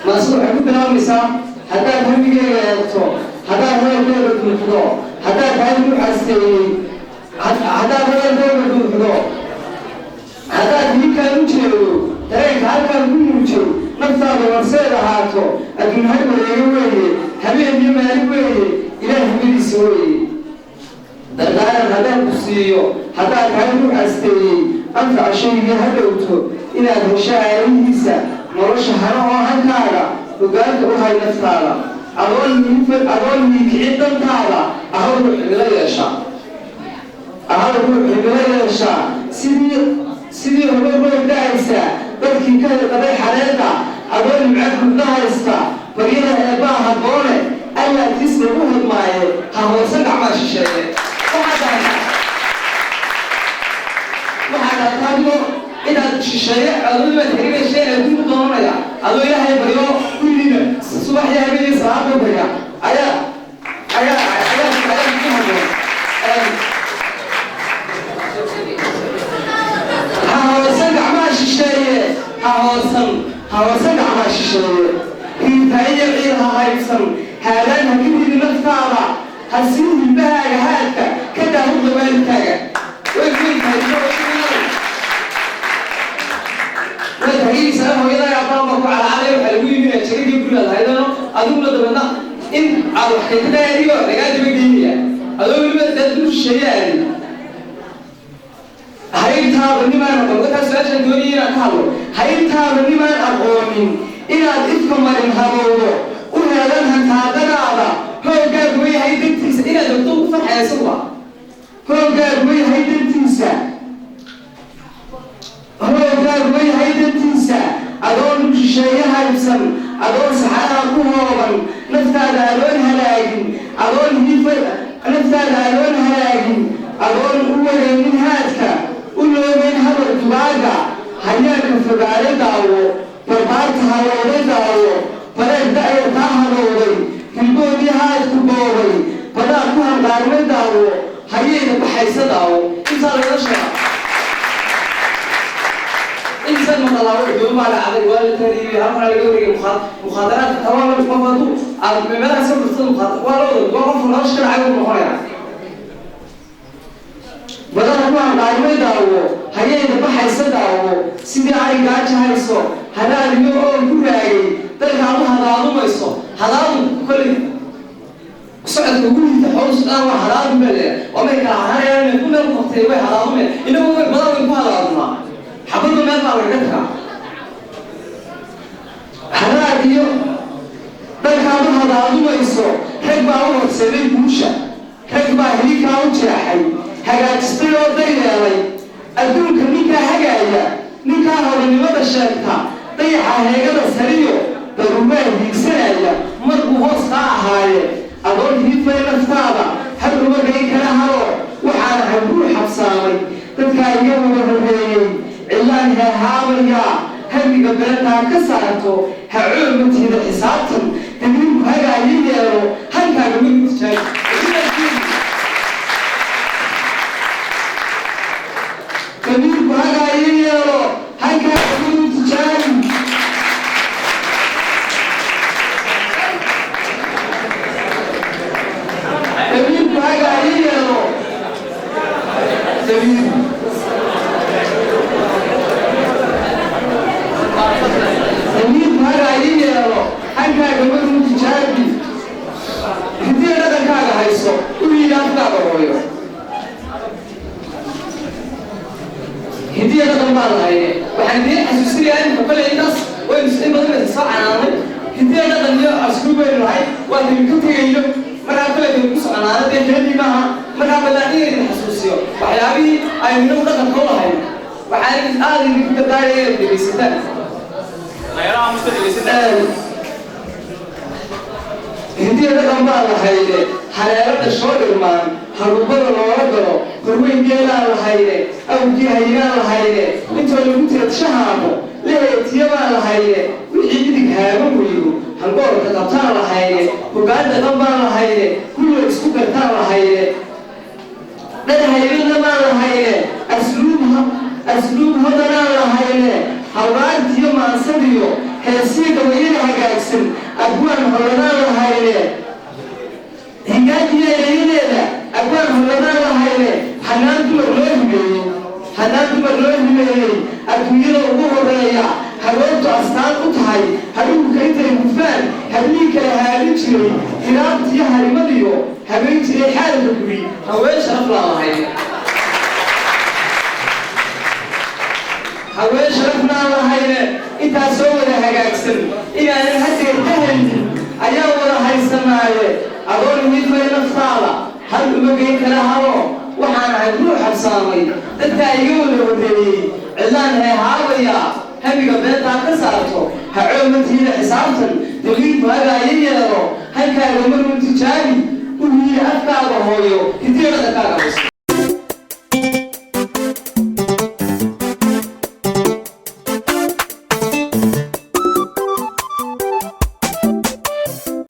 Maansada waxay ku bilaabmaysaa: haddaad hamigeyga eegto, haddaad hadalkeyga dhuuxdo, haddaad tahay ruux asteeyey, haddaad hadalkeyga dhuuxdo, haddaad hiinkaan u jeedo, dareenka halkaan ku muujay, naftaada horseed ahaato. Adduun har wareego weeye, habeen iyo maalin weeye, Ilaah himadiisa weeye. Dardaaran haddaan ku siiyo, haddaad tahay ruux asteeyey, anfaca shaygii ha dhowto inaad hesho aalihiisa. Nolosha hano oo hankaaga hogaanka u hay naftaada, adoon hiikicin dantaada. Ahaw ruux himilo yeesha, ahaw ruux himilo yeesha, sidii hogo roob dhahaysa dadkii ka hirqaday xareedda. Adoon nimco buuxda haysta, baryada eebbaa habboone, Allaa tiis lagu hodmaaye, ha hoorsan gacmaa shisheeye. Waxaa dhaartaa adigoo inaad shisheeye adoo baad herinaysa adduun u doonanaya, adoo Ilaahay baryo gurigiina subax iyo habeenii salaada barya ayaa ku habboon. Ha hoorsan gacmaha shisheeye, ha hoorsan, ha hoorsan gacmaha shisheeye. Hiirtaayiyo ciil ha haybsan, haadaan ha ka ridi naftaada, ha sii hilbahaaga haadka ka daahurda waalidkaaga. Way weyn tahay, way tahiibsaa. Hooyadaa abbaan baa ku calacalaya, waxaa lagu iibinaya jagadii gurigaad haydano adiguna. Dabeedna in aad wax kaytadahay adiga lagaa daba geynaya, adoo weliba dad dul shisheeye aadin. Haybtaada nimaan aqoon, markaa su-aashaan doonaya inaan ka hadlo, haybtaada nimaan aqoonin inaad ifka marin habowdo u heelan hantaadadaada. Hooggaagu ma yahay dantiisa inaad ogto ugu farxaya isaguba. Hooggaagu ma yahay dantiisa, hooggaagu ma yahay dantiisa. Adoon shisheeye haybsan, adoon saxaraha ku hooban, naftaada adoon halaagin, adoon hiifa naftaada adoon halaagin, adoon u wareynin haadka, u loogeyn hadal dugaaga, hayaanka fogaaday daawo, barbaarta halowday daawo, bareer da'yartaa halowday, hilboodii haadku boobay, badaa ku hanqaarmay daawo, hayayna baxaysa daawo. Intaa lagala sheega insan maqalaa, doomaa dhacday, waa la taariibiyey, halkaa laga wareegay. Mukhaadaraadka taa waa la qof hadduu aad meelaha soo dhuftada waa la wada, waa qofka nolosha ka dhacay buu noqonaya. Badaha ku hanqaarmay daawo, hayayna baxaysa daawo, sidii ay gaaja hayso, hadaadiyo oon ku raagay, dalkaad u hadaadumayso. Hadaadu kolley socodka ugu liita xoolu socdaan waa hadaadu baa leeyahay, waa may kala harayaan inay ku meel qabtay, way hadaadumeen. Inagu way badan way ku hadaadunaa, xabadba meel baa lagaga tagaa. Hadaad iyo dalkaad u hadaadumayso, rag baa u horseeday guusha, rag baa hilikaa u jeexay, hagaajistay oo daryeelay. Adduunka ninkaa hagaaya, ninkaa hodanimada sheegta, dayaxa heegada sariyo daruumaa hiigsanaya markuu hoos kaa ahaaye. Adoon hiifay naftaada har uma geyn kala haro, waxaana hankuu xabsaamay dadkaa iga wada horreeyey. Cilaan heehaabaya hamiga beentaa ka saarto, ha coomatiida xisaabtan, damiirku hagaayo yeelo, hankaaga magu tijaabi. Damiirku hagaayo yeelo, hankaaga magu tijaabi. Damiirku hagaayo yeelo, damiirku damiirku hagaayo yeelo, hankaaga magu tijaabi. Hidiya dhaqankaaga hayso, u yidhi afkaaga hooyo. Hidiya dhaqan baan lahayne, waxaan idiin xasuusinayaa imika kolley intaas waynu in badan baynu soo canaanay. Hidiya dhaqan iyo asluub baynu nahay, waa taynu ka tegayno. Markaa kolley baynu ku soconaana dee keedii maaha. Markaa ballaan in idin xasuusiyo waxyaabihii aynu inagu dhaqanka u lahayn, waxaan aada idinku dardaaraya inaad dhegaysataan. Hidiya dhaqan baan lahayne, haleelo dhashoo dhirmaan haruubada loola galo, horweyn geelaan lahayne, awgii haynaan lahayne, intoo lagu teedshahaamo la heetiya baan lahayne, wixii idig haaban weydo hangoolka qabtaan lahayne, hoggaan dhaqan baan lahayne, kulla isku gartaan lahayne, dhar haybadna baan lahayne, asluub hodanaan lahayne, hawraartiyo maansadiyo Heesii gabayada hagaagsan abwaan holladaan lahayne, higaajiya erayadeeda abwaan holladaan lahayne. Hanaan dumar loo hibeeyey, hanaan dumar loo hibeeyey, adduunyada ugu horeeya, hagoogtu astaan u tahay, hadhuurka intay hufaan hablihii kala haadin jiray, hiraabtiyo harimadiyo habeen jiray xaalka guri, haween sharaf laa lahayn, haween sharafnaan lahayne. Intaas soo wada hagaagsan inaanan hadeer ka haynin ayaa wada haysanaaye. Adoon hidmay naftaada hal uma geyn kara habo. Waxaan ahay ruux habsaamay, dadkaa iga wada horreeyey, cidlaan heehaabaya. Hamiga beentaa ka saarto hacoomatiida, xisaabtan damiirku hagaayo yeelo. Hankaaga maruu tijaabi u hiili afkaaga hooyo, hidiyo dhaqankaaga.